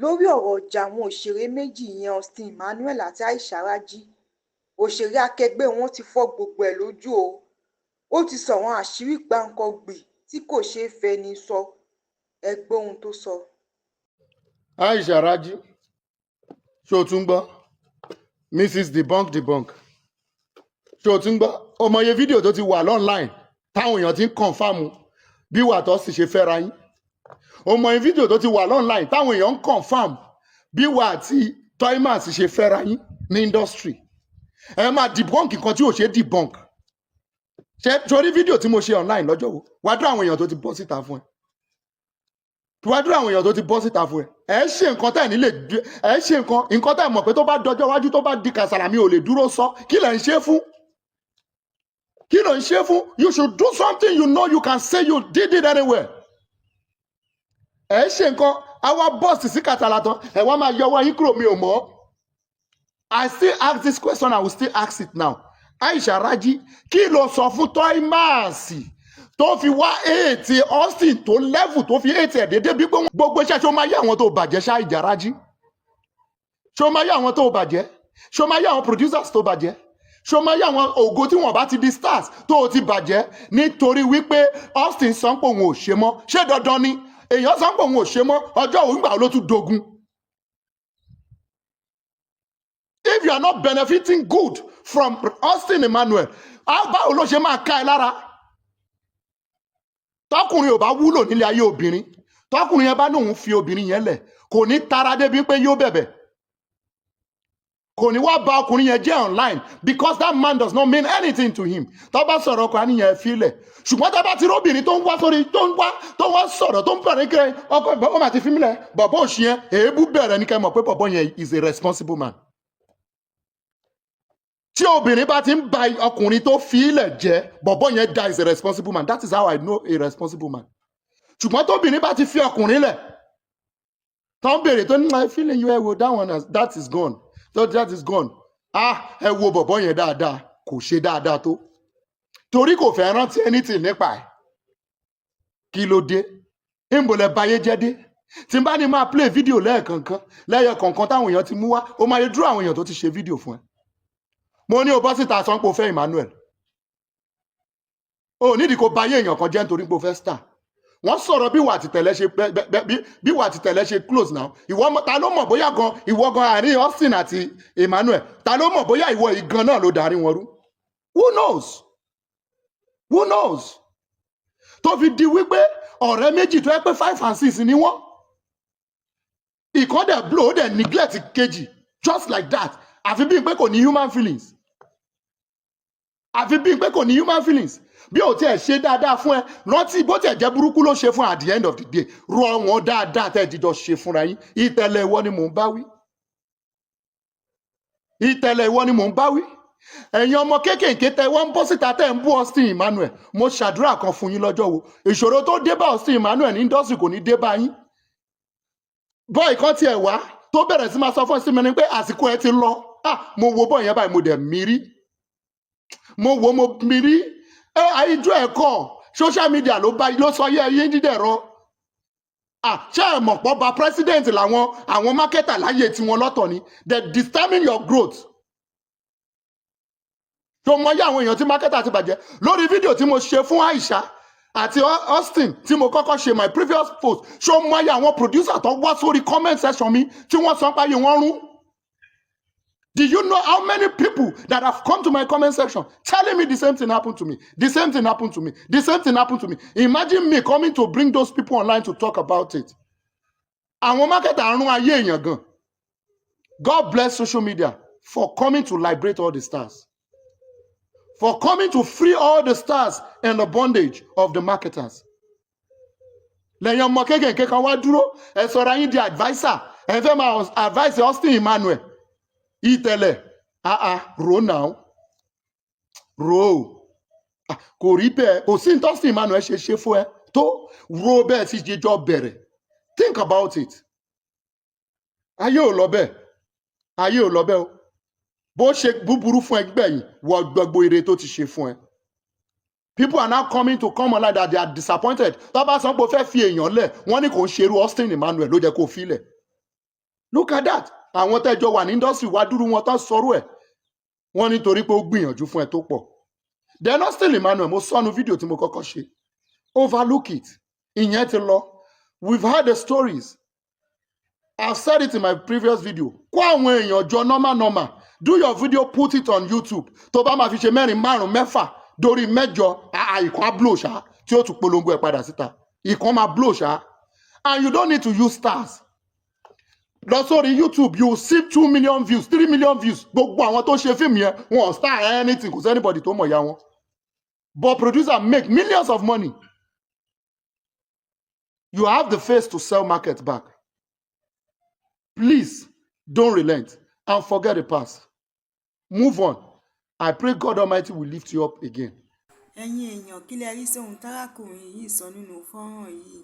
Lórí ọ̀rọ̀ ìjà àwọn òṣèré méjì ìyẹn Austin Emmanuel àti Aisha Raji, òṣèré akẹgbẹ́ wọn ti fọ́ gbogbo ẹ̀ lójú o. Ó ti sọ àwọn àṣírí gbáǹkọ́gbì tí kò ṣeé fẹnu sọ. Ẹ gbọ́ ohun tó sọ. Aisha Raji, ṣé o tún gbọ́? Mrs Debunk Debunk, ṣé o tún gbọ́? O mọye fídíò tó ti wà online táwọn èèyàn ti ń confirm bí wà tó sì ṣe fẹ́ra yín. O mọye fídíò tó ti wà online táwọn èèyàn ń confirm bí wà àti Toymas ṣe fẹ́ra yín ní industry. Ẹ máa debunk nǹkan tí ò ṣe debunk. Ṣe torí fídíò tí mo ṣe online lọ́jọ́ wo, wàá dúró àwọn èèyàn tó ti bọ́ síta fún ẹ, wàá dúró àwọn èèyàn tó ti bọ́ síta fún ẹ. Ẹ ṣe nǹkan tẹ́ ẹ̀ nílé, ẹ ṣe nǹkan tẹ́ ẹ mọ̀ pé tó bá dọjọ́ iwájú, tó bá di kàsàrà, mi ò lè dúró sọ. Kí lẹ̀ ń ṣe fún? Kí ló ń ṣe fún? You should do something you know you can say you did it anywhere. Ẹ ṣe nǹkan àwa bọ́ọ̀sì sí kàtàlà tán, ẹ wá máa yọ ọwọ́ yín kúrò. Mi ò mọ̀. I still ask this question, I will still ask it now. Aisha Raji, kí ló sọ fún Toymas tó fi wá hate Austin tó level tó fi hate ẹ̀ dédé bí pé gbogbo iṣẹ́? Ṣó máa yé àwọn tó bàjẹ́ ṣá, Ìjà Raji? Ṣó máa yé àwọn tó bàjẹ́? Ṣó máa yé àwọn producers tó bàjẹ́? Ṣó máa yé àwọn ògo tí wọ́n bá ti di stars tó o ti bàjẹ́ nítorí wípé Austin sọ pé òun ò ṣe mọ́? Ṣé dandan ni èèyàn sọ pé òun ò ṣe mọ́? Ọjọ́ òun gbà ló tún dogun. If you are not benefiting good from Austin Emmanuel, báwo ló ṣe máa ká ẹ lára? Tọkùnrin ò bá wúlò nílé ayé obìnrin, tọkùnrin yẹn bá ní òun fi obìnrin yẹn lẹ̀, kò ní tara débi pé yóò bẹ̀bẹ̀, kò ní wá ba ọkùnrin yẹn jẹ́ online, because that man does not mean anything to him. Tó bá sọ̀rọ̀ ọkọ̀ àníyàn ẹ̀ filẹ̀, ṣùgbọ́n tó bá ti róbìnrin tó ń wá sórí, tó ń wá sọ̀rọ̀, tó ń bẹ̀rẹ̀ kiri ọkọ̀ ó mà ti fi mí lẹ̀, bọ̀bọ̀ òṣì yẹn, èébú bẹ̀rẹ̀ ní kẹ́ mọ̀ pé bọ̀bọ̀ yẹn is a responsible man. Tí obìnrin bá ti ń ba ọkùnrin tó fi ilẹ̀ jẹ́, bọ̀bọ̀ yẹn da is a responsible man. That is how I know a responsible man. Ṣùgbọ́n tóbìnrin bá ti fi ọkùnrin lẹ̀, tó ń béèrè, tó ní, "My feeling you," ẹ wo, that one that is gone, so that is gone. Ah, ẹ wo bọ̀bọ̀ yẹn dáadáa, kò ṣe dáadáa tó, torí kò fẹ́ rántí anything nípa ẹ̀. Kí ló dé? Níbo lẹ bayé jẹ́ dé? Tí n bá ní máa play video lẹ́ẹ̀kọ̀ọ̀kan lẹ́yọ kọ̀ọ̀kan táwọn èèyàn ti mú wá, ó máa yẹ dúró àwọn èèyàn tó ti ṣe fídíò fún ẹ. Mo ní o bọ́ síta sọ pé o fẹ́ Emmanuel, o nídìí kó bayé èèyàn kan jẹ́ nítorí pé o fẹ́ star. Wọ́n sọ̀rọ̀ bí wà tìtẹ̀lẹ́ ṣe bí wà tìtẹ̀lẹ́ ṣe close now. Ìwọ ta ló mọ̀ bóyá gan ìwọ gan àárín Austin àti Emmanuel? Ta ló mọ̀ bóyá ìwọ yìí gan náà ló darí wọn rú? Who knows? Who knows? Tó fi di wípé ọ̀rẹ́ méjì tó yẹ pé five and six ni wọ́n, ìkan dẹ̀ blow, ó dẹ̀ neglect kejì just like that, àfi bíi pé kò ní human feelings, àfi bíi pé kò ní human feelings. Bí ò tiẹ̀ ṣe dáadáa fún ẹ, rántí bó tiẹ̀ jẹ́ burúkú ló ṣe fún ẹ, at the end of the day, rọ wọn dáadáa tẹ́ ẹ jíjọ ṣe fúnra yín. Ìtẹ̀lẹ̀ ìwọ ni mò ń bá wí, ìtẹ̀lẹ̀ ìwọ ni mò ń bá wí. Ẹ̀yin ọmọ kéékèèké tẹ wọ́n ń bọ́ síta, tẹ́ ń bú Austin Emmanuel, mo ṣàdúrà kan fún yín lọ́jọ́ wo. Ìṣòro tó dé bá Austin Emmanuel ní industry kò ní dé bá yín. Boy kan tiẹ̀ wá tó bẹ̀rẹ̀ sí máa sọ fún Austin ni pé àsìkò ẹ ti lọ. Ah, mo wo boy yẹn báyìí, mo dẹ̀ mírí, mo wo, mo mírí. Ẹ àìjọ ẹ̀kọ́ social media ló bá ló sọ yẹ yín dídẹ̀ rọ. Ah, ṣé ẹ mọ̀ pọ̀ ba president làwọn àwọn marketer láyé tiwọn lọ́tọ̀ ni? They determine your growth. Tó mọ yá àwọn èèyàn tí marketer ti bàjẹ́ lórí fídíò tí mo ṣe fún Aisha àti Austin tí mo kọ́kọ́ ṣe, my previous post? Ṣó mọ yá àwọn producer tó wá sórí comment section mi tí wọ́n sọ páyé wọ́n rún? Do you know how many people that have come to my comment section telling me the same thing happened to me, the same thing happened to me, the same thing happened to me? Imagine me coming to bring those people online to talk about it. Àwọn marketer àrùn ayé èèyàn gan. God bless social media for coming to liberate all the stars, for coming to free all the stars in the bondage of the marketers. Lẹ́yìn ọmọ kéékèèké kan wá dúró, ẹ sọ̀rọ̀ ayín di adviser, ẹ fẹ́ máa advise Austin Emmanuel. Ìtẹ̀lẹ̀, ah ah, ro now, ro. Ah, kò rí bẹ́ẹ̀. Kò sí ní Austin Emmanuel ṣe ṣe fún ẹ tó ro bẹ́ẹ̀ sì ṣe jọ bẹ̀rẹ̀. Think about it. Ayé ò lọ bẹ́ẹ̀, ayé ò lọ bẹ́ẹ̀ o. Bó ṣe búburú fún ẹgbẹ́ yìí, wọ gbogbo ire tó ti ṣe fún ẹ. People are now coming to come online that they are disappointed. Tó bá sọ pé o fẹ́ fi èèyàn lẹ̀, wọ́n ní kò ń ṣerú Austin Emmanuel ló jẹ́ kó fi lẹ̀. Look at that. Àwọn tẹ́jọ wà ní industry wá dúró wọn tán sọ̀rọ̀ ẹ̀. Wọ́n nítorí pé ó gbìyànjú fún ẹ tó pọ̀. Then Austin Emmanuel, mo sọnu fídíò tí mo kọ́kọ́ ṣe. Overlook it. Ìyẹn ti lọ. We've heard the stories. I've said it in my previous video. Kó àwọn èèyàn jọ normal normal. Do your video, put it on YouTube. Tó bá máa fi ṣe mẹ́rin, márùn, mẹ́fà dórí mẹ́jọ, àà, ìkan á blow ṣá tí ó tún polongo ẹ̀ padà síta. Ìkan máa blow ṣá. And you don't need to use stars. Lọ sórí YouTube, you will see 2 million views, 3 million views. Gbogbo àwọn tó ṣe fíìmù yẹn, wọn ò star anything, kò sí anybody tó mọ̀ ya wọn. But producer make millions of money. You have the face to sell market back. Please don't relent and forget the past. Move on. I pray God Almighty will lift you up again. Ẹ̀yin èèyàn, kí lẹ rí sóhun tárákùnrin yìí sọ nínú fọ́nrán yìí?